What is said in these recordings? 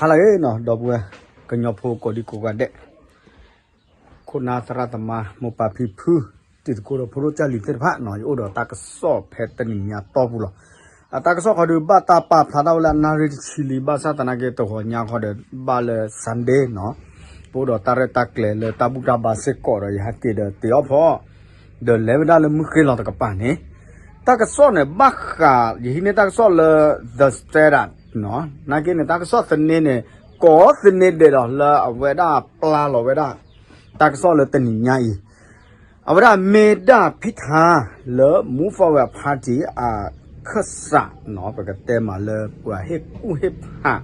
ဟါလၢအဂ့ၤနီၤ ဒီပုၢ်ဝဲၢ် ကညီဖိကိးဒံကိးဂၤဒဲး, ခိၣ်နၢ်သရၣ်သမါ မိၢ်ပၢ်ဖံဖု တံၤသကိးဒီးဖိဒိၣ်ကၢ်လံၤသ့ၣ်တဖၣ်နီၤ ယအိၣ်ဒီးတၢ်ကစီၣ်ဖဲတနံၤညါတီၢ်ပူၤလီၤ. အတၢ်ကစီၣ်ခီဒုး ဘၣ်တၢ်ပာ်ဖျါထီၣ်ဝဲလၢအနၣ်ရံၣ်တဆံလံ ဘၣ်ဆၣ်သနာ်က့ တဂီၤညါခီဒီး ဘၣ်လၢ Sunday နီၤ, ပအိၣ်ဒီးတၢ်ရဲၣ်တၢ်ကျဲၤလၢတၢ်ဘူၣ်တၢ်ဘါစ့ၢ်ကီးဒီး ယဟဲက့ၤဒီးတ့ၢ်အီၣ်ဖီ ဒီးလဲၤဝဲဒၣ်လၢမုၢ်ဃ့လီၤတကပၤန့ၣ်, တၢ်ကစီၣ်န့ၣ် ဘၣ်ဃး ယဟံးန့ၢ်တၢ်ကစီၣ်လၢ The Standard နီၤ, နာ်က့န့ၣ် တၢ်ကစီၣ်သန့န့ၣ် ကိးသန့ဒဲးဒီးလၢအဝဲဒၣ်ပျၢ်လီၤဝဲဒၣ် တၢ်ကစီၣ်လၢတနံၤညါအံၤ, အဝဲဒၣ်မ့ၢ်ဒၣ်ဖံထါလၢ Move Forward Party အခၢၣ်စးနီၤ, ပကတဲမးလၢပှၤဟ့ၣ်ကူၣ်ဟ့ၣ်ဖး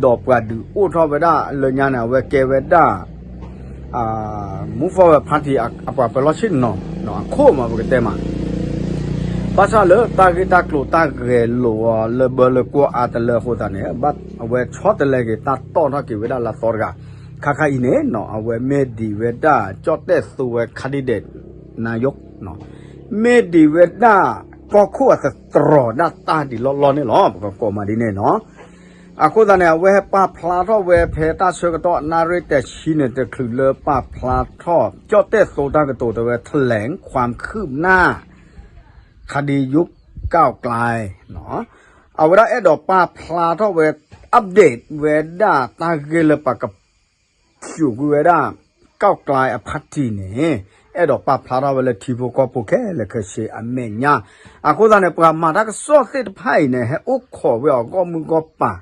ဒီးပှၤဒုးအိၣ်ထီၣ်ဝဲဒၣ်လၢညါန့ၣ် အဝဲကဲဝဲဒၣ် Move Forward Party အပှၤပၢၤလီၢ်ဆ့ၣ်နီၤ အခိၣ်မး ပကတဲမး, ဘၣ်ဆၣ်လၢတၢ်ဂ့ၢ်တၢ်ကျိၤတၢ်ဂဲၤလိာ်အီၤလၢဘၢလၢကွီၢ်အါတလၢအဃိသတးန့ၣ် အဝဲဆီတလဲက့ၤတၢ်တီၣ်ထီၣ်က့ၤဝဲဒၣ်လၢအသီတဂၤ, ခါခါအံၤန့ၣ်နီၤ အဝဲမ့ၢ်ဒံးဝဲဒၣ် ကၠီၣ်တဲၣ်သိဝဲ candidate နယိ မ့ၢ်ဒံးဝဲဒၣ် ကီၢ်ခိၣ်အသတြီၤဒၣ်တၢ်ဒံးလီၢ်လီၢ်န့ၣ်လီၤ. ပကကိးမးဒ်န့ၣ်နီၤ. အဃိသတးန့ၣ် အဝဲဟဲပာ်ဖျါထီၣ်ဝဲဖဲတၢ်ဆၢကတီၢ်အနၣ်ရံၣ်တဆံန့ၣ် တချုးလၢပာ်ဖျါထီၣ် ကၠီၣ်တဲၣ်သိတၢ်ကတိၤတဲဝဲ แถลงความคืบหน้า คดียุบก้าวไกล အဝဲဒၣ်အဲၣ်ဒိးပာ်ဖျါထီၣ်ဝဲ update ဝဲဒၣ်တၢ်ဂ့ၢ်လၢပှၤက စူးကွံာ်ဝဲဒၣ် ကီၢ်ကျဲအ party န့ၣ် အဲၣ်ဒိးပာ်ဖျါထီၣ်ဝဲလၢထံဖိကီၢ်ဖိခဲလၢာ်ခဲဆ့အမဲာ်ညါ, အဃိသတးန့ၣ် ပှၤမၤတၢ်ကစီၣ်သ့ၣ်တဖၣ်အံၤန့ၣ် ဟဲအိၣ်ခိးဝဲအီၤဂီၢ်မုၢ်ဂီၢ်ပၤ,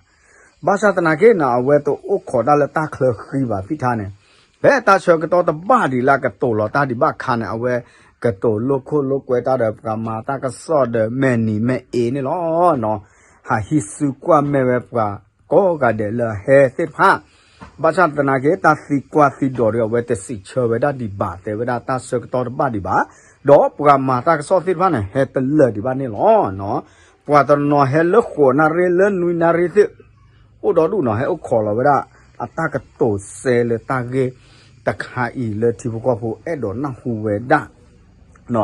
ဘၣ်ဆၣ်သနာ်က့န့ၣ် အဝဲတအိၣ်ခိးတၢ်လၢတၢ်ချၢဃံဘၣ်ဖံထါန့ၣ်, ဖဲတၢ်ဆၢကတီၢ်တဘၣ်ဒံးလၢအကတိၤလီၤတၢ်ဒံးဘၣ်ခါန့ၣ် အဝဲကတိၤလိာ်ခိၣ်လိာ်ကွဲတၢ်ဒီးပှၤမၤတၢ်ကစီၣ်ဒီးမဲာ်နံၤမဲာ်အ့န့ၣ်လီၤ. ဟးဟံးစုကွၢ်မဲာ်ဝဲပှၤကိးဂၤဒဲးလၢအဟဲသ့ၣ်တဖၣ်, ဘၣ်ဆၣ်သနာ်က့ တၢ်သံကွၢ်သံဒိးဒီးအဝဲတစံးဆၢဝဲဒၣ်ဒံးဘၣ် တဲဝဲဒၣ်တၢ်ဆၢကတီၢ်တဘၣ်ဒံးဘၣ်, ဒီးပှၤမၤတၢ်ကစီၣ်သ့ၣ်တဖၣ်န့ၣ် ဟဲတလၢာ်ဒံးဘၣ်န့ၣ်လီၤ. ပှၤတနီၤဟဲလၢဃိးနၣ်ရံၣ်လၢနွံနၣ်ရံၣ်သ့ၣ် အိၣ်ဒီဒူၣ်နီၤ ဟဲအိၣ်ခိးလီၤဝဲဒၣ် အတၢ်ကတိၤစဲလၢတၢ်ဂ့ၢ်တခါအံၤလၢထံဖိကီၢ်ဖိအဲၣ်ဒိးနၢ်ဟူဝဲဒၣ်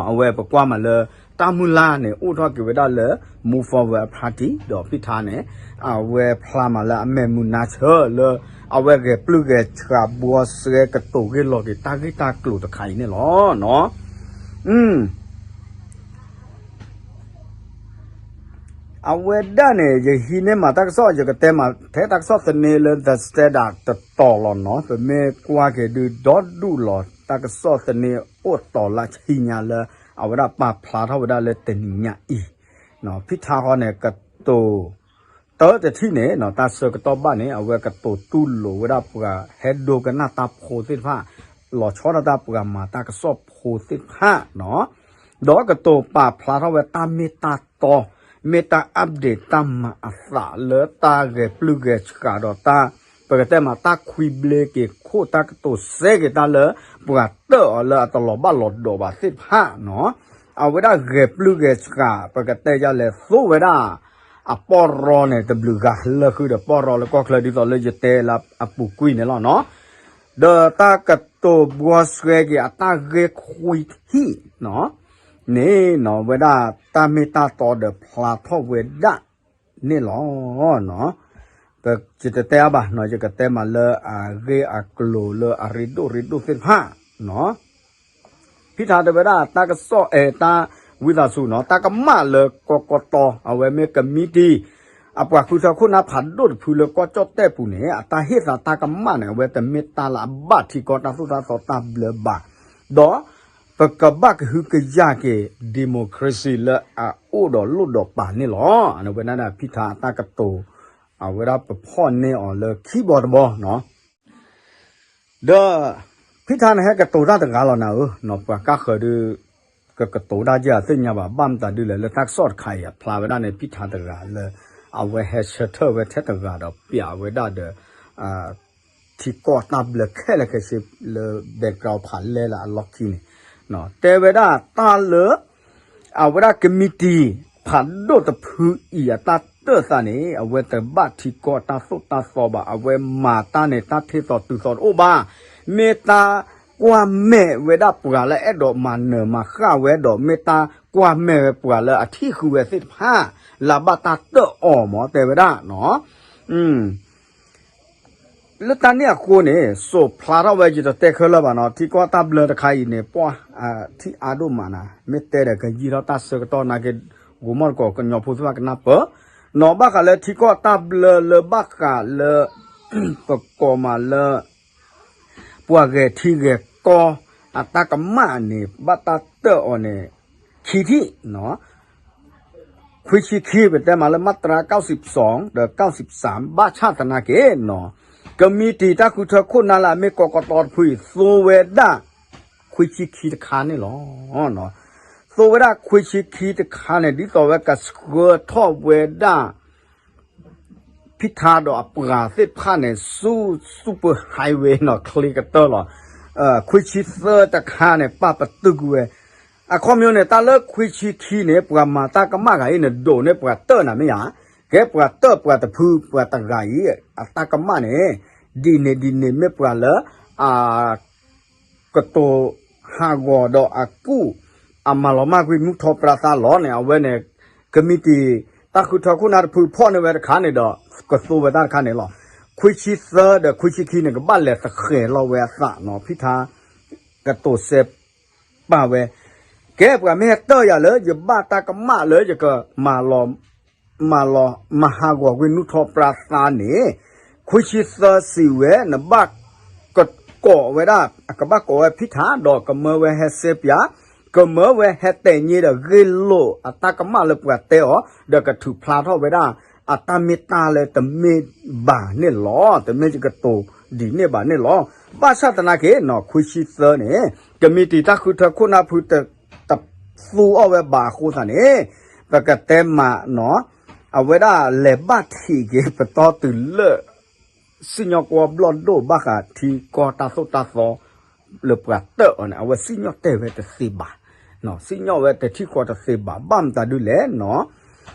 အဝဲပကွၢ်မးလၢ တၢ်မုၢ်လၢ်န့ၣ် အိၣ်ထီၣ်က့ၤဝဲဒၣ်လၢ Move Forward Party ဒီးဖံထါန့ၣ် အဝဲဖျါမးလၢအမဲာ်မုာ်နါဆၢလၢ အဝဲဂဲၤပျုၢ်ဂဲၤဆှးဘှီစဲကတိၤဂ့ၢ်လီၤက့ၤတၢ်ဂ့ၢ်တၢ်ကျိၤတခါအံၤန့ၣ်လီၤ. အဝဲဒၣ်န့ၣ် ယဟံးန့ၢ်မးတၢ်ကစီၣ် ယကတဲမးထဲတၢ်ကစီၣ်သန့လၢ The Standard တတီၤလီၤနီၤ, ပမ့ၢ်ကွၢ်က့ၤဒုးဒီဒူၣ်လီၤ တၢ်ကစီၣ်သန့အိၣ်တီၤလၢဆံညါလၢ အဝဲဒၣ်ပာ်ဖျါထီၣ်ဝဲဒၣ်လၢတနံၤညါအံၤ, ဖံထါဃီန့ၣ် ကတိၤ တၢတထံၣ်န့ၣ် တၢ်ဆၢကတီၢ်ဘၣ်န့ၣ် အဝဲကတိၤတူၢ်လိာ်ဝဲဒၣ်ပှၤဟဲဒိကနၣ်တၢ်ဖိသ့ၣ်တဖၣ်, လီၤဆီဒၣ်တၢ်ပှၤမၤတၢ်ကစီၣ်ဖိသ့ၣ်တဖၣ်နီၤ, ဒီးကတိၤပာ်ဖျါထီၣ်ဝဲတၢ်မ့ၢ်တၢ်တီ, မ့ၢ်တၢ် update တၢ်မၤအသးလၢတၢ်ဂဲၤပျုၢ်ဂဲၤဆှးဒီးတၢ် ပကတဲမးတၢ်ခွံဘျ့က့ၤခိၣ် တၢ်ကတိၤစဲက့ၤတၢ်လၢ ပှၤတၢၣ်အီၤလၢအတလီၤဘၣ်လီၤဒီးဘၣ်သ့ၣ်တဖၣ်နီၤ, အဝဲဒၣ်ဂဲၤပျုၢ်ဂဲၤဆှး ပကတဲယလဲၤသိဝဲဒၣ် အပီၢ်ရီန့ၣ် တဘျုးဂၤလၢဃုာ်ဒီးပီၢ်ရီလၢကီၢ်ချၢ ဒ်သိးလၢယတဲလၢအပူၤကွံာ်န့ၣ်လီၤနီၤ, ဒီးတၢ်ကတိၤဘှီစဲက့ၤအတၢ်ဂ့ၢ်ခွံထံၣ်နီၤ, န့ၣ်နီၤ ဝဲဒၣ်တၢ်မ့ၢ်တၢ်တီဒီးဖျါထီၣ်ဝဲဒၣ်န့ၣ်လီၤ. ယတတဲအါဘၣ်နီၤ, ယကတဲမးလၢအဂ့ၢ်အကျိၤလၢအရ့ဒိၣ်ရ့ဒိၣ်သ့ၣ်တဖၣ်နီၤ ဖံထါတဲဝဲဒၣ် တၢ်ကစီၣ်အဲၣ်တၢ်ဝံသးစူၤနီၤ, တၢ်ကမၣ်လၢကီကီတီ အဝဲမ့ၢ်ကမံးတံာ် အပှၤဃုထၢခိၣ်နၢ်ဖးဒိၣ်တဖုလၢကီၢ်ကၠီၣ်တဲၣ်ပူၤန့ၣ် အတၢ်ဟ့ၣ်သးတၢ်ကမၣ်န့ၣ် အဝဲတမ့ၢ်တၢ်လၢအဘၣ်ထံကီၢ်တၢ်သိၣ်တၢ်သီတၢ်ဘျၢဘၣ်, ဒီးပကဘၣ်ကဟုကယာ်က့ၤ democracy လၢအအိၣ်ဒီးလိၣ်ဒီးပာ်န့ၣ်လီၤ. အဝဲဒၣ်ဖံထါအတၢ်ကတိၤ အဝဲဒၣ်ပဖီၣ်န့ၢ်အီၤလၢခံဘီတဘီနီၤ ဒီး ဖံထါန့ၣ်ဟဲကတိၤတၢ်တဂၤလီၤနၤဧၢ, ပှၤကါဃၢၤဒုး ကကတိၤဒၣ်က့ၤအသ့ၣ်ညါဘၣ်, ဘၣ်မတၤဒုလဲၣ် လၢတၢ်ကစီၣ်တခါအံၤအဖျါဝဲဒၣ်န့ၣ် ဖံထါတဂၤလၢ အဝဲဟဲဆၢထၢၣ်ဝဲထဲတဂၤဒီးပျးဝဲဒၣ်ဒီး ထံကီၢ်တၢ်ဘျၢခဲလၢာ်ခဲဆ့လၢ background ဖးလဲလၢအလီၢ်ခံန့ၣ် တဲဝဲဒၣ်တၢ်လၢ အဝဲဒၣ်ကမံးတံာ် ဖးဒိၣ်တဖုအံၤအတၢ်တၢၣ်သးန့ၣ် အဝဲတဘၣ်ထံကီၢ်တၢ်သိၣ်တၢ်သီဘၣ်, အဝဲမၤတၢ်န့ၣ် တၢ်ထ့သိးတုၤသိးတအိၣ်ဘၣ်, မ့ၢ်တၢ်ကွၢ်မဲာ်ဝဲဒၣ်ပှၤလၢအဲၣ်ဒိးမၤနၢၤမၤဃၣ်ဝဲဒီး မ့ၢ်တၢ်ကွၢ်မဲာ်ဝဲပှၤလၢအထံၣ်ဃုာ်ဝဲသ့ၣ်တဖၣ် လၢအဘၣ်တၢ်တၢၣ်အီၤမ့ၢ်တဲဝဲဒၣ်နီၤ. လၢတၢ်န့ၣ်အဃိန့ၣ် စိာ်ဖျါထီၣ်ဝဲ ယတတဲခဲလၢာ်ဘၣ်နီၤ, ထံကီၢ်တၢ်ဘျၢတခါအံၤန့ၣ် ပှၤထံၣ်အါဒိၣ်မးနၤ, မ့ၢ်တဲဒီးကယံာ်ထီၣ်တၢ်ဆၢကတီၢ်နာ်က့ ဂိၤမီၣ်တကိးကညီဖိသ့ၣ်တဖၣ်ကနၢ်ပၢၢ်နီၤ, ဘၣ်ဃးလၢထံကီၢ်တၢ်ဘျၢလၢဘၣ်ဃးလၢ ပကိးမးလၢ ပှၤဂဲၤထံဂဲၤကီၢ်အတၢ်ကမၣ်န့ၣ် ဘၣ်တၢ်တၢၣ်အီၤန့ၣ် ခံထံၣ်နီၤ ခွံဆံခံ ပတဲမးလၢ မၤတြါ ကၠီၣ်စံၣ်ပစီၣ် ဒီး ကၠီၣ်စံၣ်ပစၣ် ဘၣ်ဆၣ်သနာ်က့နီၤ, ကမံးတံာ်တၢ်ဃုထၢခိၣ်နၢ်လၢအမ့ၢ်ကီကီတီတဖုအံၤ သိဝဲဒၣ် ခွံဆံခံတခါန့ၣ်လီၤ. သိဝဲဒၣ်ခွံဆံခံတခါန့ၣ် ဒ်သိးဝဲကဆှၢထီၣ်ဝဲဒၣ် ဖံထါဒီးအပှၤသ့ၣ်တဖၣ်န့ၣ် ဆူ super highway နီၤ ချ့ကတၢၢ်လီၤ. ခွံဆံသၢတခါန့ၣ် ပာ်ပတုာ်ကွံာ်ဝဲ, အခီပညီန့ၣ် တၢ်လၢခွံဆံခံန့ၣ် ပှၤမၤတၢ်ကမၣ်ဂၤအံၤန့ၣ် ဒိးန့ၢ်ပှၤတၢၣ်နၤမ့ၢ်ဧါ, ကဲပှၤတၢၣ်ပှၤတဖု ပှၤတဂၤအံၤ အတၢ်ကမၣ်န့ၣ် ဒ်န့ၣ်ဒ်န့ၣ်မ့ၢ်ပှၤလၢ အ ကတိၤဟးဂီၤဒီးအကူၣ် အမၤလီၤမၢ်ကွံာ်နူၢ်ထီၣ်ပြါသါလီၤန့ၣ် အဝဲန့ၣ် ကမံးတံာ်တၢ်ဃုထၢခိၣ်နၢ်တဖုဖီၣ်န့ၢ်ဝဲတခါန့ၣ်ဒီး ကသိဝဲတၢ်တခါန့ၣ်လီၤ. ခွံဆံသၢဒီးခွံဆံခံန့ၣ် ကဘၣ်လဲၤသဃဲၤလီၤဝဲအသးနီၤ ဖံထါ ကတိၤစဲးပာ်ဝဲ, ကဲပှၤမ့ၢ်ဟဲတၢၣ်ယၤလၢယဘၣ်တၢ်ကမၣ်လၢယက မၤလီၤ မၤဟးဂီၤကွံာ်နူၢ်ထီၣ်ပြါသါန့ၣ်, ခွံဆံသၢစံးဝဲ နဘၣ်ကကိးဝဲဒၣ် ကဘၣ်ကိးဝဲဖံထါ ဒီးကမၢဝဲဟဲစဲးပၠး, ကမၢဝဲဟဲတဲာ်ညါဒီးဂ့ၢ်လိာ်အတၢ်ကမၣ်လၢပှၤတဲအီၤ ဒီးကထုးဖျါထီၣ်ဝဲဒၣ် အတၢ်မ့ၢ်တၢ်လၢတမ့ၢ်ဘၣ်န့ၣ်လီၤ. တမ့ၢ်ယကတိၤဒ်န့ၣ်ဘၣ်န့ၣ်လီၤ. ဘၣ်ဆၣ်သနာ်က့နီၤ ခွံဆံသၢန့ၣ် ကမံးတံာ်တၢ်ဃုထၢခိၣ်နၢ်ဖုတ တသူအီၤဝဲဘၣ်အဃိသတးန့ၣ် ပကတဲမးနီၤ အဝဲဒၣ်လဲၤဘၣ်ထံးက့ၤပတီၢ်တုၤလၢ စံၣ်ညီၣ်ကွီၢ်ဘျီၣ်ဒိၣ်ဘၣ်ဃးထံကီၢ်တၢ်သိၣ်တၢ်သီ လၢပှၤတၢၣ်အီၤန့ၣ် အဝဲစံၣ်ညီၣ်တဲာ်ဝဲတသ့ဘၣ်, စံၣ်ညီၣ်ဝဲတထံၣ်ဃီတသ့ဘၣ် ဘၣ်မတၤဒုလဲၣ်နီၤ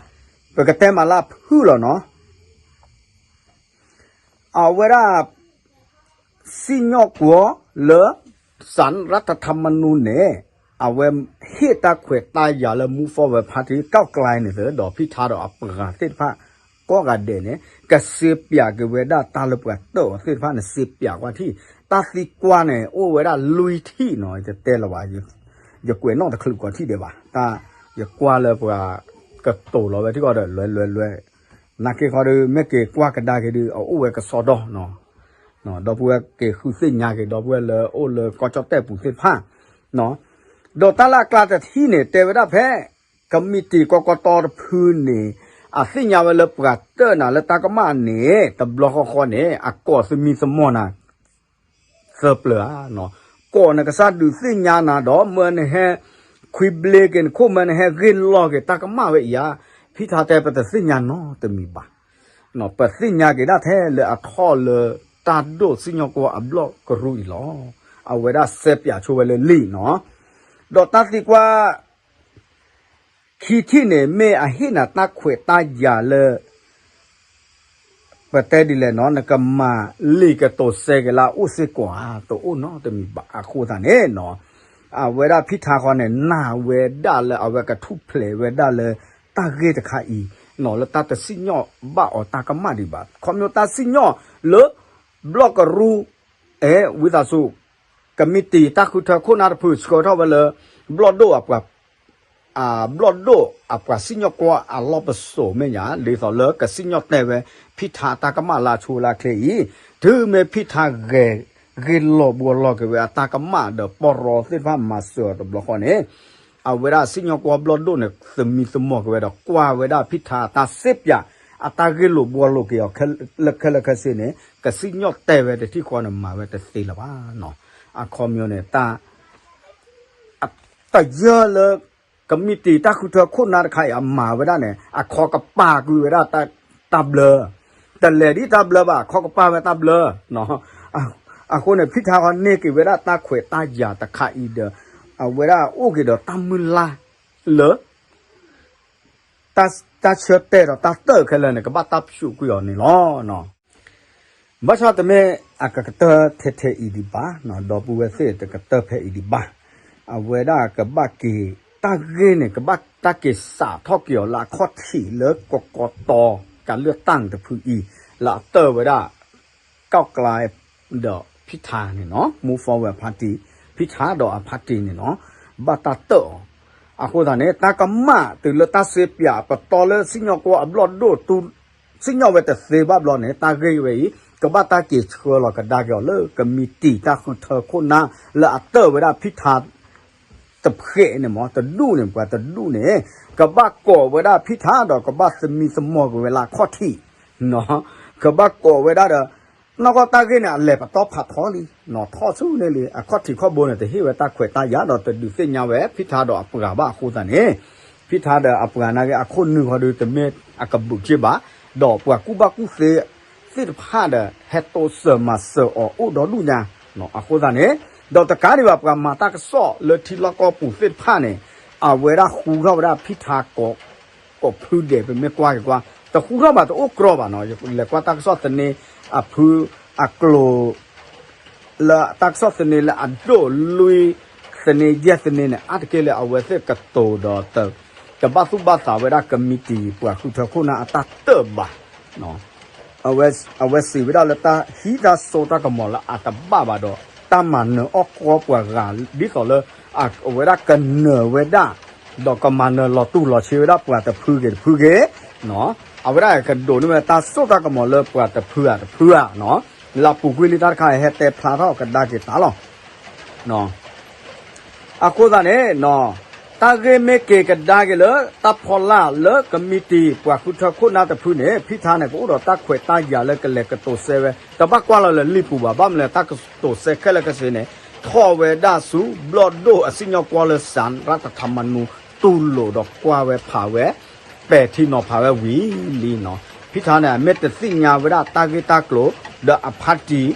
ပကတဲမးလၢအဖုၣ်လီၤနီၤ အဝဲဒၣ် စံၣ်ညီၣ်ကွီၢ်လၢ စးရၣ်ထထမနူန့ၣ် အဝဲဟ့ၣ်တၢ်ခွဲးတၢ်ယာ်လၢ move forward party ကီၢ်ကျဲန့ၣ်သ့ၣ် ဒီးဖံထါဒီးအပှၤသ့ၣ်တဖၣ် ကိးဂၤဒဲးန့ၣ် ကစ့ပၠးက့ၤဝဲဒၣ်တၢ်လၢပှၤတၢၣ်အီၤသ့ၣ်တဖၣ်န့ၣ် စ့ပၠးကွၢ်ထံၣ် တၢ်သံကွၢ်န့ၣ် အိၣ်ဝဲဒၣ်လွံၢ်ထံၣ်နီၤ ယတတဲလၢၤဘၣ် ယကွဲးနီၣ်တချုးကီးထံၣ်ဒဲးဘၣ် တၢ် ယကွၢ်လၢပှၤ ကတိၤလီၤဝဲထံကီၢ်ဒီး လွဲလွဲလွဲ နာ်က့ခီဒီး မ့ၢ်က့ၤကွၢ်ကဒါက့ၤဒီး အအိၣ်ဝဲကစီဒီနီၤ ဒီပုၢ်ဝဲၢ်က့ၤဃုသ့ၣ်ညါက့ၤ ဒီပုၢ်ဝဲၢ်လၢအိၣ်လၢကီၢ်ကၠီၣ်တဲၣ်ပူၤသ့ၣ်တဖၣ် ဒီးတၢ်လၢအကျါတထံၣ်န့ၣ် တဲဝဲဒၣ်ဖဲ ကမံးတံာ်ကီကီတီတဖုန့ၣ် အသ့ၣ်ညါဝဲလၢပှၤတၢၣ်နၤလၢတၢ်ကမၣ်န့ၣ် တဘျီဃီဃီန့ၣ် အကိးသမံသမိးနၤ သၢပျၢၤဧါ, ကိးနကစၢ်ဒုးသ့ၣ်ညါနၤဒီး မၢနဟဲ ခွံဘျ့က့ၤနခိၣ် မၢနဟဲဂ့ၢ်လီၤက့ၤတၢ်ကမၣ်ဝဲအံၤဧါ, ဖံထါတဲပတသ့ၣ်ညါနီတမံၤဘၣ်, ပသ့ၣ်ညါက့ၤဒၣ်ထဲလၢအထီၣ်လၢတၢ်ဒိၣ်စံၣ်ညီၣ်ကွီၢ်အဘျီၣ်ကရူၢ်အံၤလီၤ, အဝဲဒၣ်စဲးပၠးဆိဝဲလၢလံာ်နီၤ, ဒီးတၢ်သံကွၢ် ခံထံၣ်န့ၣ် မ့ၢ်အဟ့ၣ်နၤတၢ်ခွဲးတၢ်ယာ်လၢ ပတဲဒ်လဲၣ်နီၤ နကမၤလံာ်ကတိၤစဲက့ၤလၢအအိၣ်စ့ၢ်ကီးဧါ, တအိၣ်နီတမံၤဘၣ်အဃိသတးန့ၣ်နီၤ, အဝဲဒၣ်ဖံထါဃီန့ၣ် နာ်ဝဲဒၣ်လၢအဝဲကထူၣ်ဖျဲးဝဲဒၣ်လၢ တၢ်ဂ့ၢ်တခါအံၤနီၤ လၢတၢ်တစံၣ်ညီၣ်ဘၣ်အီၤတၢ်ကမၣ်ဒံးဘၣ်, ခီဖျိတၢ်စံၣ်ညီၣ်လၢ ဘျီၣ်ကရူၢ် အဲ ဝံသးစူၤ ကမံးတံာ်တၢ်ဃုထၢခိၣ်နၢ်တဖု ဆှၢထီၣ်ဝဲလၢ ဘျီၣ်ဒိၣ်အပှၤ ဘျီၣ်ဒိၣ်အပှၤစံၣ်ညီၣ်ကွီၢ်အလီၢ်ပစိာ်မ့ၢ်ညါ ဒ်သိးလၢကစံၣ်ညီၣ်တဲာ်ဝဲ ဖံထါတၢ်ကမၣ်လၢအဆိလၢအချ့အံၤ, တုၤမ့ၢ်ဖံထါဂဲၤ ဂ့ၢ်လိာ်ဘှီလိာ်က့ၤဝဲအတၢ်ကမၣ်ဒီးပီၢ်ရီသ့ၣ်တဖၣ်မၤစၢၤအီၤတဘျီဃီန့ၣ်, အဝဲဒၣ်စံၣ်ညီၣ်ကွီၢ်ဘျီၣ်ဒိၣ်န့ၣ် သမံသမိးက့ၤဝဲဒီး ကွၢ်ဝဲဒၣ်ဖံထါအတၢ်စ့းပၠး အတၢ်ဂ့ၢ်လိာ်ဘှီလိာ်က့ၤအီၤ လၢခဲလၢာ်ခဲဆ့န့ၣ် ကစံၣ်ညီၣ်တဲာ်ဝဲတထံၣ်ဃီန့ၣ် မၤဝဲတသ့လၢၤဘၣ်နီၤ, အခီပညီန့ၣ် တၢ် တယၢၢ်လၢ ကမံးတံာ်တၢ်ဃုထၢခိၣ်နၢ်တခါအံၤ အမၤဝဲဒၣ်န့ၣ် အခီကပၤကွံာ်ဝဲဒၣ်တၢ်ဘျၢ, တလဲၤဒ်တၢ်ဘျၢဘၣ် အခီကပၤဝဲတၢ်ဘျၢ, အဃိန့ၣ် ဖံထါဃီန့ၢ်က့ၤဝဲဒၣ်တၢ်ခွဲးတၢ်ယာ်တခါအံၤဒီး အဝဲဒၣ်အိၣ်က့ၤဒီးတၢ်မုၢ်လၢ်လၢ တၢ်ဆၢတဲာ်ဒီးတၢ်တၢၣ်ခဲလၢာ်န့ၣ် ကဘၣ်တၢ်ဖျိးကွံာ်အီၤန့ၣ်လီၤ. ဘၣ်ဆၣ်တမ့ၢ်အကကတၢၢ်ထဲထဲအံၤဒံးဘၣ်, ဒီပုၢ်ဝဲၢ်သ့ၣ်တကတၢၢ်ဖဲအံၤဒံးဘၣ်. အဝဲဒၣ်ကဘၣ်က့ၤ တၢ်ဂ့ၢ်န့ၣ် ကဘၣ်တၢ်က့ၤစးထီၣ်က့ၤအီၤလၢအခီၣ်ထံးလၢကီကီတီ ကလုၢ်တၢ်တဖုအံၤ လၢအတၢၣ်ဝဲဒၣ် ကီၢ်ကျါဒီးဖံထါန့ၣ်နီၤ Move Forward Party ဖံထါဒီးအ party န့ၣ်နီၤ ဘၣ်တၢ်တၢၣ်အီၤ. အဃိသတးန့ၣ် တၢ်ကမၣ်တုၤလၢတၢ်စ့ပၠးအပတီၢ်လၢစံၣ်ညီၣ်ကွီၢ်အဘျီၣ်ဒိၣ် စံၣ်ညီၣ်ဝဲတသ့ဘၣ်ဘျီန့ၣ် တၢ်ဂ့ၢ်ဝဲအံၤ ကဘၣ်တၢ်က့ၤဆှၢလီၤကဒါက့ၤအီၤလၢကမံးတံာ်တၢ်ဃုထၢခိၣ်နၢ် လၢအတၢၣ်ဝဲဒၣ်ဖံထါ တဖျၢၣ်န့ၣ်မ့ၢ် တဒူၣ်န့ၣ် ပှၤတဒူၣ်န့ၣ် ကဘၣ်ကိးဝဲဒၣ်ဖံထါဒီးကဘၣ်သမံသမိးက့ၤဝဲလၢအခီၣ်ထံး, ကဘၣ်ကိးဝဲဒၣ်ဒီး နီၢ်ကီၢ်တၢ်ဂ့ၢ်န့ၣ် အလဲၤပတီၢ်ဖးထီလံ, ထီၣ်ဆူန့ၣ်လံ အခီၣ်ထံးခီၣ်ဘိန့ၣ် တဟ့ၣ်ဝဲတၢ်ခွဲးတၢ်ယာ်ဒီးတဒုးသ့ၣ်ညါဝဲ ဖံထါဒီးအပှၤဘၣ်အဃိသတးန့ၣ်, ဖံထါဒီးအပှၤနာ်က့ အခိၣ်နူာ်ဃီဒုးတမ့ၢ်အကဘုးက့ဘၣ်, ဒီးပှၤကူၣ်ဘၣ်ကူၣ်သ့ သ့ၣ်တဖၣ်ဒီး ဟဲတိစၢၤမၤစၢၤအီၤအိၣ်ဒီဒူၣ်ညါ, အဃိသတးန့ၣ်, ဒီးတကးဒံးဘၣ် ပှၤမၤတၢ်ကစီၣ်လၢထံလီၢ်ကီၢ်ပူၤသ့ၣ်တဖၣ်န့ၣ်, အဝဲဒၣ်ဃူထီၣ်ဝဲဒၣ်ဖံထါ ကိးဖုဒဲး ပမ့ၢ်ကွၢ်က့ၤကွၢ် တဃူထီၣ်ဘၣ် တအိၣ်ကြီဘၣ်နီၤ, လဲၤကွၢ်တၢ်ကစီၣ်သန့အဖုအကျိၤ လၢတၢ်ကစီၣ်သန့လၢအဒိၣ်လွံၢ်သန့ယဲၢ်သန့န့ၣ် အါတက့ၢ်လၢအဝဲသ့ၣ်ကတိၤဒီး တဘၣ်သူၣ်ဘၣ်သးဝဲဒၣ်ကမံးတံာ်ပှၤဃုထၢခိၣ်နၢ်အတၢ်တၢၣ်ဘၣ် အဝဲစံးဝဲဒၣ်လၢတၢ်ဟံးတၢ်စိတၢ်ကမီၤလၢအတဘၣ်ဘၣ်ဒီး တၢ်မၤနၢၤအီၣ်ကီပှၤဂၤဒ်သိးလၢ အဝဲဒၣ်ကနၢၤဝဲဒၣ် ဒီးကမၤနၢၤလီၤတူၢ်လီၤဆ့ဝဲဒၣ်ပှၤတဖုဂ့ၤတဖုဂ့ၤ, အဝဲဒၣ်ကဒိးန့ၢ်ဝဲတၢ်စိတၢ်ကမီၤလၢပှၤတဖုဧါတဖုဧါ, လၢအပူၤကွံာ်လံတၢ်တခါ ဟဲတဲဖျါထီၣ်ကဒါက့ၤတၢ်လီၤ. အဃိသတးန့ၣ်, တၢ်ဂ့ၢ်မ့ၢ်က့ၤကဒါက့ၤလၢတၢ်ဖီလာ်လၢကမံးတံာ်ပှၤဃုထၢခိၣ်နၢ်တဖုန့ၣ် ဖံထါန့ၣ် ကအိၣ်ဒီးတၢ်ခွဲးတၢ်ယာ်လၢကလဲၤကတိၤစဲဝဲ တဘၣ်ကွၢ်လီၤလၢလံာ်ပူၤဘၣ်, ဘၣ်မနုၤလဲၣ် တၢ်ကတိၤစဲခဲလၢာ်ခဲဆ့န့ၣ် ထီၣ်ဝဲဒၣ်ဆူဘျီၣ်ဒိၣ်အစံၣ်ညီၣ်ကွီၢ်လၢစၤရၣ်တထးမနူ တူၢ်လိာ်ဒီးကွၢ်ဝဲဖးဝဲ ပဲာ်ထံနီၤဖးဝဲဝံၤလံနီၤ. ဖံထါန့ၣ် အမ့ၢ်တသ့ၣ်ညါဝဲဒၣ်တၢ်ဂ့ၢ်တၢ်ကျိၤ ဒီးအဖါတံၣ်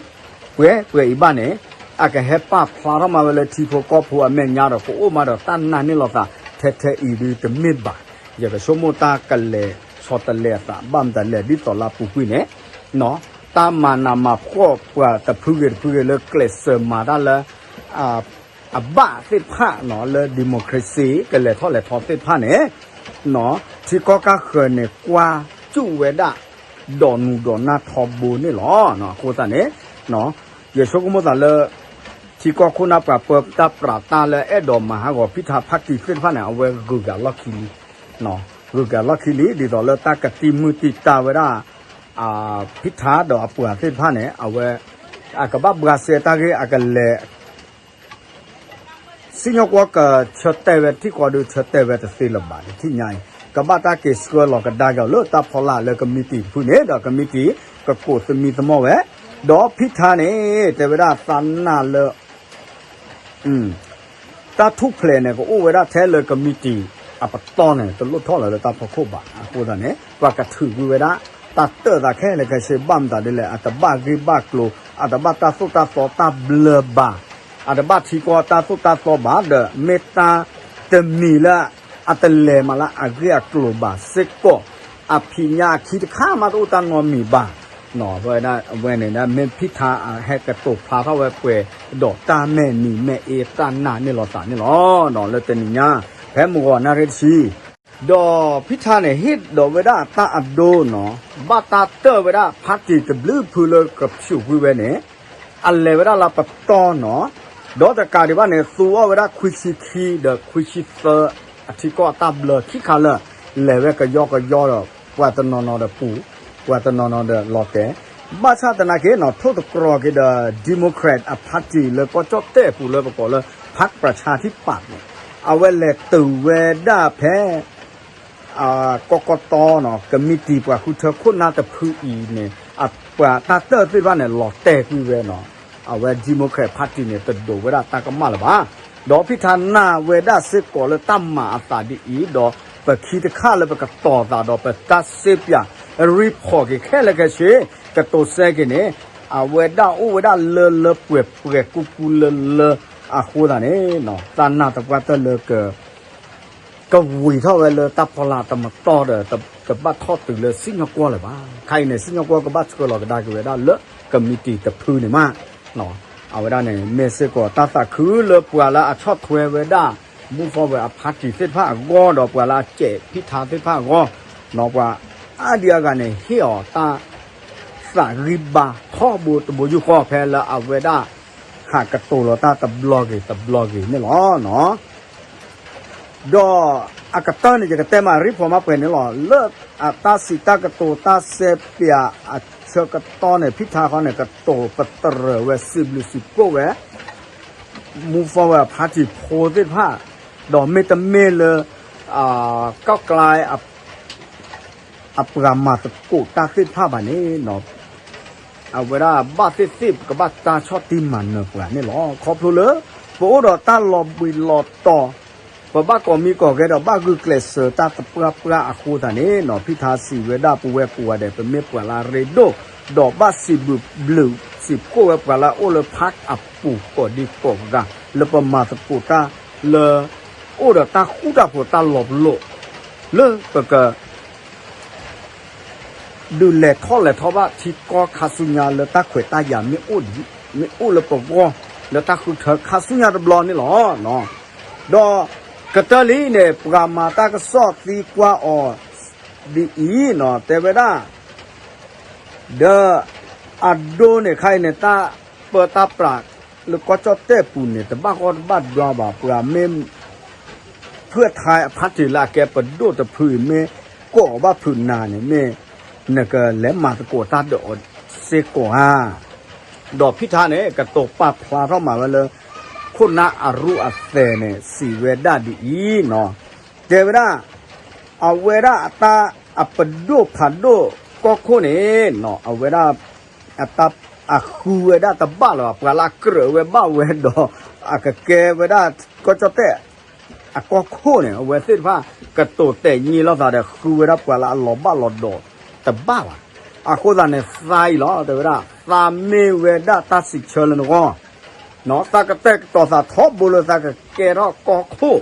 ပှဲၤပှဲၤအံၤဘၣ်န့ၣ်, အကဟဲပာ်ဖျါထီၣ်မးဝဲလၢထံဖိကီၢ်ဖိအမဲာ်ညါဒီး ကအိၣ်မးဒီးတၢ်နာ်န့ၢ်လိာ်သးထဲထဲအံၤဒုးတမ့ၢ်ဘၣ်. ယကဆိကမိၣ်တၢ်ကလဲၤဆီတလဲအသး ဘၣ်မတၤလဲၣ် ဒ်သိးလၢအပူၤကွံာ်န့ၣ် တၢ်မၤနးမၤဖှီၣ်ပှၤတဖုဂ့ၤတဖုဂ့ၤလၢကျဲးစၢးမၤတၢ်လၢ အဘၣ်သ့ၣ်တဖၣ်နီၤ လၢ democracy ကလဲၤထီၣ်လဲၤထီသ့ၣ်တဖၣ်န့ၣ်, ထံကီၢ်ကၢ်ဃၢၤန့ၣ် ကွၢ်စူၣ်ဝဲဒၣ် ဒီးနူၤဒီးနၢ်ထီဘိန့ၣ်လီၤ. အဃိသတးန့ၣ် ယဆိကမိၣ်သးလၢ ထံကီၢ်ခိၣ်နၢ်ပှၤပၢတၢ်ပြးတၢ်လၢအဲၣ်ဒိးမၤဟးဂီၤဖံထါဖါတံၣ်သ့ၣ်တဖၣ်န့ၣ် အဝဲဂုၤကၤလီၢ်ခံလံ ဂုၤကၤလီၢ်ခံလံ ဒ်သိးလၢတၢ်ကတံၢ်မုၢ်တံၢ်တာ်ဝဲဒၣ် ဖံထါဒီးအပှၤသ့ၣ်တဖၣ်န့ၣ် အဝဲ အကဘၣ်ဘှါစဲတၢ်ဂ့ၢ် အကလဲၤ စံၣ်ညီၣ်ကွီၢ်ကဆၢတဲာ်ဝဲထံၣ်ဃီဒီး ဆၢတဲာ်ဝဲတသ့လၢၤဘၣ် တထံၣ်ညါအံၤ ကဘၣ်တၢ်က့ၤဆှၢလီၤကဒါက့ၤအီၤလၢတၢ်ဖီလာ်လၢကမံးတံာ်တဖုန့ၣ် ဒီးကမံးတံာ်ကကိးသမံသမိးဝဲ ဒီးဖံထါန့ၣ် တဲဝဲဒၣ်သးနာ်လၢ တၢ်ထူၣ်ဖျဲးန့ၣ် ကအိၣ်ဝဲဒၣ်ထဲလၢကမံးတံာ်အပတီၢ်န့ၣ် တလိၣ်ထီၣ်လၢၤလၢတၢ်ဖီခိၣ်ဘၣ်. အဃိသတးန့ၣ် ပှၤကထုးကွံာ်ဝဲဒၣ် တၢ်တၢၣ်သးခဲလၢာ်ခဲဆ့ ဘၣ်မတၤဒ်လဲၣ် အတဘၣ်ဂ့ၢ်ဘၣ်ကျိၤ အတဘၣ်တၢ်သိၣ်တၢ်သီတၢ်ဘျၢဘၣ်, အတဘၣ်ထံကီၢ်တၢ်သိၣ်တၢ်သီဘၣ်ဒီး မ့ၢ်တၢ်တမံၤလၢ အတလဲၤမးလၢအဂ့ၢ်အကျိၤဘၣ်စ့ၢ်ကီး အဖံးညၣ်အခံတခါမးတအိၣ်တၢ်နီတမံၤဘၣ်. အဝဲန့ၣ် မ့ၢ်ဖံထါအဟဲကတိၤဖျါထီၣ်ဝဲပှဲၤဒီးတၢ်မဲာ်နံၤမဲာ်အ့တၢ်နာ်န့ၢ်လိာ်သးန့ၣ်လီၤ. လၢတနံၤညါ ဖဲမုၢ်ဂီၤနၣ်ရံၣ်တဆံ ဒီးဖံထါန့ၣ် ဟ့ၣ်ဒိးဝဲဒၣ်တၢ်အဒိနီၤ ဘၣ်တၢ်တၢၣ်ဝဲဒၣ်ဖါတံၣ်တဘျုးဖုလၢကဖျိးကွံာ်ဝဲန့ၣ် အလဲၤဝဲဒၣ်လၢပတီၢ်နီၤ ဒီးတကးဒံးဘၣ်န့ၣ် သူအီၣ်ဝဲဒၣ်ခွံဆံခံဒီးခွံဆံသၢ အထံကီၢ်အတၢ်ဘျၢခံခါလၢာ် လဲၤဝဲကယီကယီဒီး ပှၤတနီၤနီၤဒီးပူၤ ပှၤတနီၤနီၤဒီးလီၤတဲာ် ဘၣ်ဆၣ်သနာ်က့နီၤ ထိၣ်သတြီၤက့ၤဒီး Democrat အဖါတံၣ်လၢကီၢ်ကၠီၣ်တဲၣ်အပူၤလၢပကိးလၢ ဖၣ်ပြၣ်ဆၣ်ထံၣ်ပာ်န့ၣ် အဝဲလဲၤတုၤဝဲဒၣ်ဖဲ ကီၢ်ကီၢ်တီနီၤ ကမံးတံာ်ပှၤဃုထၢခိၣ်နၢ်တဖုအံၤန့ၣ် အပှၤတၢ်တၢၣ်သ့ၣ်တဖၣ်န့ၣ် လီၤတဲာ်ကွံာ်ဝဲနီၤ အဝဲ Democrat ဖါတံၣ်န့ၣ် တဒိးဝဲဒၣ်တၢ်ကမၣ်လၢၤဘၣ်. ဒီးဖံထါနာ်ဝဲဒၣ်စ့ၢ်ကီးလၢတၢ်မၤအသးဒ်အံၤ ဒီးပခံတခါလၢပကတီၤသးဒီးပတၢ်စ့ပၠး report က့ၤခဲလၢာ်ခဲဆ့ ကတိၤစဲက့ၤန့ၣ် အဝဲဒၣ်အိၣ်ဝဲဒၣ်လၢလၢပှဲၤပှဲၤကူကူလၢလၢ အဃိသတးန့ၣ် တၢ်နာ်သပှၢ်တၢၢ်လၢက ကဝံၤထီၣ်ဝဲလၢတၢ်ဖီလာ်တမတီၢ်ဒီး တဘၣ်ထီၣ်တုၤလၢစံၣ်ညီၣ်ကွီၢ်လၢၤဘၣ်. ခဲအံၤန့ၣ် စံၣ်ညီၣ်ကွီၢ်ကဘၣ်ဆှၢလီၤကဒါက့ၤဝဲဒၣ်လၢကမံးတံာ်တဖုန့ၣ်မး အဝဲဒၣ်န့ၣ် မ့ၢ်စ့ၢ်ကီးတၢ်သးခုလၢပှၤလၢအဆီၣ်ထွဲဝဲဒၣ် Move Forward အဖါတံၣ်သ့ၣ်တဖၣ်အဂီၢ် ဒီးပှၤလၢအစဲးဖံထါသ့ၣ်တဖၣ်အဂီၢ် ပှၤအါဒံအါဂၤန့ၣ် ဟ့ၣ်အီၤတၢ် သးဂံၢ်ဘါထီဘိတဘိယူၢ်ဃီ ဖဲလၢအဝဲဒၣ် ဟးကတိၤလီၤတၢ်တဘျီဂ့ၤတဘျီဂ့ၤန့ၣ်လီၤ. ဒီးအကတၢၢ်န့ၣ် ယကတဲမးရံၣ်ဖီမးပှဲၤန့ၣ်လီၤ. လၢအတၢ်စံးတၢ်ကတိၤတၢ်စဲးပၠးအဆၢကတီၢ်န့ၣ် ဖံထါဃီန့ၣ် ကတိၤပတြၢၤဝဲ စံးဘျုးစံးဖှိၣ်ဝဲ move forward party ဖိသ့ၣ်တဖၣ်, ဒီးမ့တမ့ၢ်လၢ ကီၢ်ကျဲ အပှၤမၤသကိးတၢ်သ့ၣ်တဖၣ်ဘၣ်န့ၣ် အဝဲဒၣ်ဘၣ်သ့ၣ်သ့ၣ် ပကဘၣ်တၢ်ဆီၣ်တံၢ်မၤနၢၤပှၤန့ၣ်လီၤ. ခီဖျိလၢ ပအိၣ်ဒီးတၢ်လီၤဘှံးလီၤတီၤ, ပဘၣ်ကိးမံကိးဂဲၤဒီးဘၣ်ဂုာ်ကျဲးစၢးတၢ်သပှၢ်ပှၢ်အဃိသတးန့ၣ် ဖံထါစံးဝဲဒၣ် ပဝဲကိးဂၤဒဲး ပမ့ၢ်ပှၤလၢအရ့ဒိၣ်, ဒီးဘၣ်စံးဘျုးစံးဖှိၣ်ဝဲပှၤလၢအအိၣ်လၢ park အပူၤကိးဒံကိးဂၤ လၢပမၤသကိးတၢ်လၢ အိၣ်ဒီးတၢ်ဃူတၢ်ဖိးတၢ်လီၤပလိာ် လၢပက ဒုးလဲၤထီၣ်လဲၤထီဘၣ်ထံကီၢ်ခါဆူညါလၢတၢ်ခွဲးတၢ်ယာ်မ့ၢ်အိၣ်လၢပဂီၢ် လၢတၢ်ဃုထၢခါဆူညါတဘျီန့ၣ်လီၤ. ဒီးကတၢၢ်လံန့ၣ် ပှၤမၤတၢ်ကစီၣ်သံကွၢ်အီၤဒ်အံၤ တဲဝဲဒၣ် ဒီးအဒိန့ၣ် ခဲအံၤန့ၣ် တၢ်ပၢတၢ်ပြးလၢကီၢ်ကၠီၣ်တဲၣ်ပူၤန့ၣ် တဘၣ်ဂီၢ်တဘၣ်ဒွါဘၣ်. ပှၤမ့ၢ် ဖုၣ်ထါအ party လၢအကဲပဒိၣ်တဖုအံၤ မ့ၢ်ကိးဘၣ်ဖုးနၤန့ၣ် မ့ၢ်နကလဲၤမၤသကိးတၢ်ဒီးအီၤစ့ၢ်ကီးဧါ. ဒီးဖံထါန့ၣ် ကတိၤပာ်ဖျါထီၣ်မးဝဲလၢ ခိၣ်နၢ်အရူၣ်အသဲးန့ၣ် စံးဝဲဒၣ်ဒ်အံၤ, တဲဝဲဒၣ် အဝဲဒၣ်အတၢ်အပဒိၣ်ဖးဒိၣ်ကီၢ်ခိၣ်န့ၣ် အဝဲဒၣ် အတၢ်အဃုဝဲဒၣ်တဘၣ်လၢၤဘၣ်. ပှၤလၢအကြၢးဝဲဘၣ်ဝဲဒီး အကကဲဝဲဒၣ်ကီၢ်ကၠီၣ်တဲၣ်အကီၢ်ခိၣ်န့ၣ် အဝဲသ့ၣ်တဖၣ်ကတိၤတဲာ်ညါလိာ်သးဒီး ဃုဝဲဒၣ်ပှၤလၢအလီၤဘၣ်လီၤဒီးတဘၣ်ဘၣ်. အဃိသတးန့ၣ် သးအံၤလီၤ တဲဝဲဒၣ် သးမ့ၢ်ဝဲဒၣ်တၢ်စံးဆၢလၢနဂီၢ် သးကတဲာ်ကတီၤသးထီဘိလၢသးကကဲထီၣ်ကီၢ်ခိၣ်,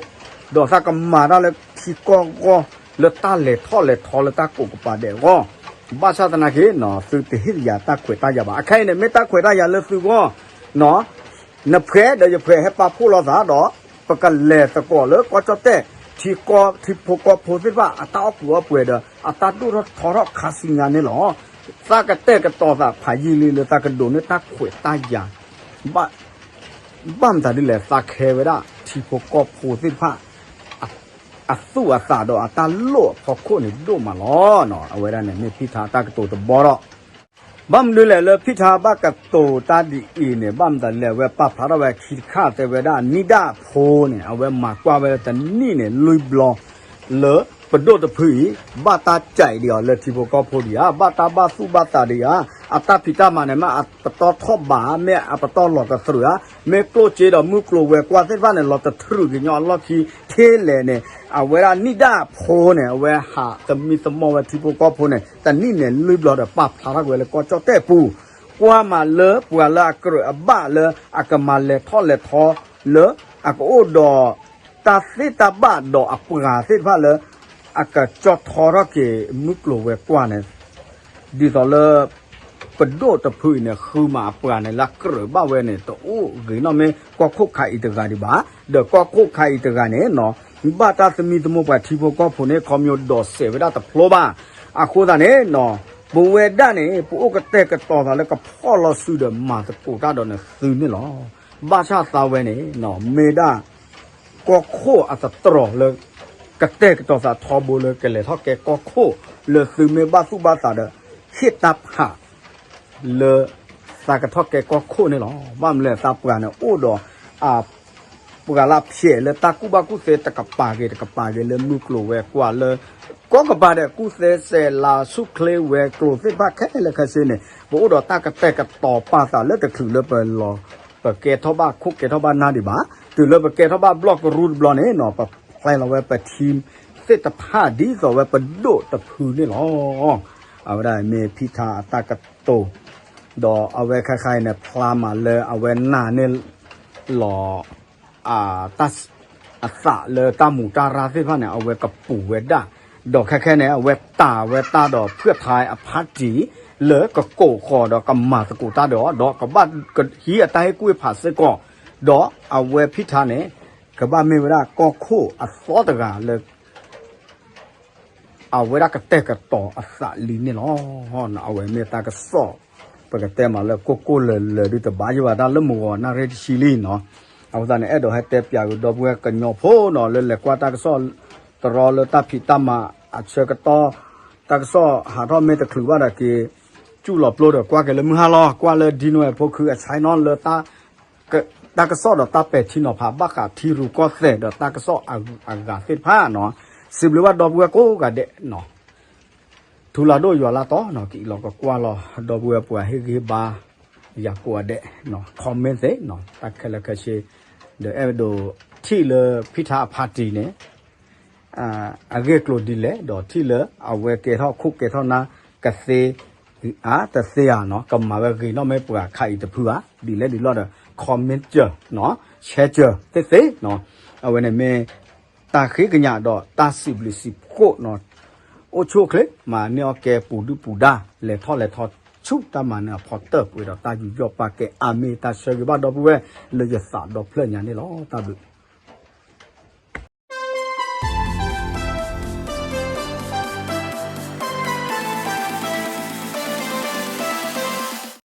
ဒီးသးကမၤတၢ်လၢထံကီၢ်အဂီၢ် လၢတၢ်လဲၤထီၣ်လဲၤထီလၢတၢ်ကိးကပၤဒဲးအဂီၢ်, ဘၣ်ဆၣ်သနာ်က့ သုတဟ့ၣ်ယၤတၢ်ခွဲးတၢ်ယာ်ဘၣ်. အခဲအံၤန့ၣ် မ့ၢ်တၢ်ခွဲးတၢ်ယာ်လၢသုဂီၢ်, နဖှဲးဒီးယဖှဲးဟဲပာ်ဖှိၣ်လိာ်သးဒီး ပကလဲၤသကိးလၢကီၢ်ကၠီၣ်တဲၣ် ထံကီၢ်ထံဖိကီၢ်ဖိသ့ၣ်တဖၣ် အတၢ်အီၣ်ကူးအီၣ်ပှဲၤဒီး အတၢ်ဒိၣ်ထီၣ်ထီထီၣ်ခါဆူညါန့ၣ်လီၤ. သးကတဲာ်ကတီၤသးဖးယံာ်လံလၢသးကဒိးန့ၢ်တၢ်ခွဲးတၢ်ယာ် ဘၣ်မတၤဒ်လဲၣ် သးခဲဝဲဒၣ်ထံဖိကီၢ်ဖိသ့ၣ်တဖၣ် အသူၣ်အသးဒီးအတၢ်လိၣ်အဖီခိၣ်န့ၣ်ဒိၣ်မးလီၤ. အဝဲဒၣ်န့ၣ်မ့ၢ်ဖံထါတၢ်ကတိၤတဘီဒီး ဘၣ်မနုၤလဲၣ်လၢဖံထါဘၣ်ကတိၤတၢ်ဒ်အံၤန့ၣ် ဘၣ်မတၤလဲၣ် အဝဲပာ်ဖျါထီၣ်ဝဲခံတခါ တဲဝဲဒၣ် နံၣ်ဒၣ်ဖိန့ၣ် အဝဲမၤကွၢ်ဝဲတနံၣ်န့ၣ် လွံၢ်ဘျီ လၢပဒိၣ်တဖုအံၤ ဘၣ်တၢ်ကးဒံးအီၤလၢထံဖိကီၢ်ဖိဒံးဧါ, ဘၣ်တၢ်ဘၣ်သူၣ်ဘၣ်သးဒံးဧါ, အတၢ်ဖံးတၢ်မၤန့ၣ် မ့ၢ်အပတီၢ်ထီၣ်ဘး မ့ၢ်အပတီၢ်လီၤကတြူာ်ဧါ, မ့ၢ်ကျိၣ်စ့ဒီးမုၢ်ကျိၤဝဲၤကွာ်သ့ၣ်တဖၣ်န့ၣ် လီၤတတြူာ်ကညီအလီၢ်ခံထဲလဲၣ်န့ၣ် အဝဲဒၣ်နံၣ်ဒၣ်ဖိန့ၣ် အဝဲဟးသမံသမိးဝဲထံဖိကီၢ်ဖိန့ၣ် တနံၣ်န့ၣ်လွံၢ်ဘျီဒီးပာ်ဖျါထီၣ်က့ၤဝဲလၢကီၢ်ကၠီၣ်တဲၣ်ပူၤ, ကွၢ်မးလၢပှၤလၢအကြၢးအဘၣ်လၢအကမၤလဲၤထီၣ်လဲၤထီ လၢအကအိၣ်ဒီး တၢ်သ့တၢ်ဘၣ်ဒီးအပှၤသ့ၣ်တဖၣ်လၢ အကကၠီထီထီၣ်က့ၤမုၢ်ကျိၤဝဲၤကွာ်န့ၣ် ဒ်သိးလၢ ပဒိၣ်တဖုအံၤန့ၣ် ဃုမးအပှၤန့ၣ် လၢအကြၢးဘၣ်ဝဲန့ၣ် တအိၣ်ဂ့ၤနီၣ်မ့ၢ်ကီၢ်ခိၣ်ခါအံၤတဂၤဒံးဘၣ်, ဒီးကီၢ်ခိၣ်ခါအံၤတဂၤန့ၣ် ဘၣ်တၢ်သမံသမိးပှၤထံဖိကီၢ်ဖိန့ၣ် ခီမညီဒိးစဲးဝဲဒၣ်တဖျိဘၣ်. အဃိသတးန့ၣ် ပဝဲဒၣ်န့ၣ် ပအိၣ်ကတဲာ်ကတီၤသးလၢကဖီၣ်လီၤစုဒီးမၤသကိးတၢ်ဒီးနသုန့ၣ်လီၤ. ဘၣ်ဆၣ်သးဝဲန့ၣ် မ့ၢ်ဒၣ် ကီၢ်ခိၣ်အသတြီၤလၢ ကတဲာ်ကတီၤသးထီဘိလၢကလဲၤထီၣ်ကဲကီၢ်ခိၣ် လၢသုမ့ၢ်ဘၣ်သူၣ်ဘၣ်သးဒီး ဟ့ၣ်တၢ်ဖး လၢ သးကထီၣ်ကဲကီၢ်ခိၣ်န့ၣ်လီၤ. ဘၣ်မနုၤလဲၣ် သးပှၤန့ၣ်အိၣ်ဒီး အ ပှၤလၢအဖျဲးလၢတၢ်ကူၣ်ဘၣ်ကူၣ်သ့တကပၤဂ့ၤတကပၤဂ့ၤ လၢမုၢ်ကျိၤဝဲၤကွာ်လၢ ကိးကပၤဒဲး ကူၣ်သ့စဲးလၤဆူၣ်ချ့ဝဲၤကျိၤသ့ၣ်တဖၣ်ခဲလၢာ်ခဲဆ့န့ၣ် ပအိၣ်ဒီးတၢ်ကတဲာ်ကတီၤပာ်သးလၢတချုးလၢပလီၤ ပကဲထီၣ်ဘၣ်ခိၣ်ကဲထီၣ်ဘၣ်နၢ်ဒံးဘၣ်. တုၤလၢပကဲထီၣ်ဘၣ်ဘျီၣ်ကရူၢ်တဘျီန့ၣ် ပဖျဲလီၤဝဲပထံသ့ၣ်တဖၣ်ဒ်သိးဝဲပဒိၣ်တဖုန့ၣ်လီၤ. အဝဲဒၣ်မ့ၢ်ဖံထါအတၢ်ကတိၤ ဒီးအဝဲခဲခါအံၤန့ၣ် ဖျါမးလၢအဝဲနာ်န့ၢ်လီၤ အသးလၢတၢ်မူးတၢ်ရၢ်သ့ၣ်တဖၣ်န့ၣ် အဝဲကပူၤဝဲဒၣ်, ဒီးခဲခဲန့ၣ် အဝဲတၢ်ဝဲတၢ်ဒီးဖုၣ်ထါအ party လၢကကိးဃီၤဒီးကမၤသကိးတၢ်ဒီး ဒီးကဘၣ်ဟံးအတၢ်ဟ့ၣ်ကူၣ်ဟ့ၣ်ဖးစ့ၢ်ကီး, ဒီးအဝဲဖံထါန့ၣ် ကဘၣ်မ့ၢ်ဝဲဒၣ်ကီၢ်ခိၣ်အသီတဂၤလၢ အဝဲဒၣ်ကတဲာ်ကတီၤအသးလံန့ၣ်လီၤ. အဝဲမ့ၢ်တၢ်ကစီၣ် ပကတဲမးလၢကိၢ်ကိၢ်လၢၤလၢၤဒုးတဘၣ်ယဘၣ်တၢ်လၢမုၢ်ဂီၤနၣ်ရံၣ်တဆံလံနီၤ. အဃိသတးန့ၣ် အဲၣ်ဒိးဟဲတဲပၠးကဒီပုၢ်ဝဲၢ်ကညီဖိနီၤ လၢလဲၤကွၢ်တၢ်ကစီၣ်တရီလၢတၢ်ဖံးတၢ်မၤအဆၢကတီၢ် တၢ်ကစီၣ်ဟးထီၣ်မ့ၢ်တချုးဘၣ်ဒီးက့ၤ ကၠူၣ်လီၤပျိဒီးကွၢ်က့ၤလၢမုၢ်ဟါလီၤ ကွၢ်လၢဒံနွဲၣ်ဖိခုအဆဲနီၤလၢ တၢ်ကစီၣ်ဒီးတၢ်ပဲာ်ထံနီၤဖးဘၣ်ဃးထံရူၢ်ကီၢ်သဲးဒီးတၢ်ကစီၣ်အဂုၤအဂၤသ့ၣ်တဖၣ်နီၤ. စံးဘျုးဘၣ်ဒီပုၢ်ဝဲၢ်ကိးဂၤဒဲးနီၤ. ထူလၢဒိၣ်ယွၤလၢတီနီၤ ကအိၣ်လီၤကကွၢ်လီၤ ဒီပုၢ်ဝဲၢ်ပှၤဟ့ၣ်ဂံၢ်ဟ့ၣ်ဘါယၤကိးဂၤဒဲးနီၤ comment သ့နီၤ တၢ်ခဲလၢာ်ခဲဆ့ ဒီးအဲၣ်ဒိးထံၣ်လၢဖံထါအဖါတံၢ်န့ၣ် အဂ့ၢ်အကျိၤဒ်လဲၣ် ဒီးထံၣ်လၢအဝဲကဲထီၣ်ခိၣ်ကဲထီၣ်နၢ်ကသ့ဧါ တသ့ဧါနီၤ ကမၤဝဲဂ့ၤနီၣ်မ့ၢ်ပှၤခါအံၤတဖုဧါ ဒ်လဲၣ်ဒ်လဲၣ်ဒီး comment စၢၤနီၤ share စၢၤသ့သ့နီၤ အဝဲန့ၣ်မ့ၢ် တၢ်ဃ့ကညးဒီးတၢ်စံးဘျုးစံးဖှိၣ်နီၤ အိၣ်ဆူၣ်အိၣ်ချ့ မၤန့ၢ်အီၣ်ကဲပူၤဒုၣ်ပူၤဒါ လဲၤထီၣ်လဲၤထီဆူတၢ်မၤနၢၤအဖီတၢၢ်ပှဲၤဒီးတၢ်ယူးယီၣ်ပာ်ကဲ အါမ့ၢ်တၢ်ဆၢဂ့ၤဘၣ်ဒီပုၢ်ဝဲၢ်လၢယသးဒီဖျၢၣ်ညါန့ၣ်လီၤ. တၢ်ဘျုး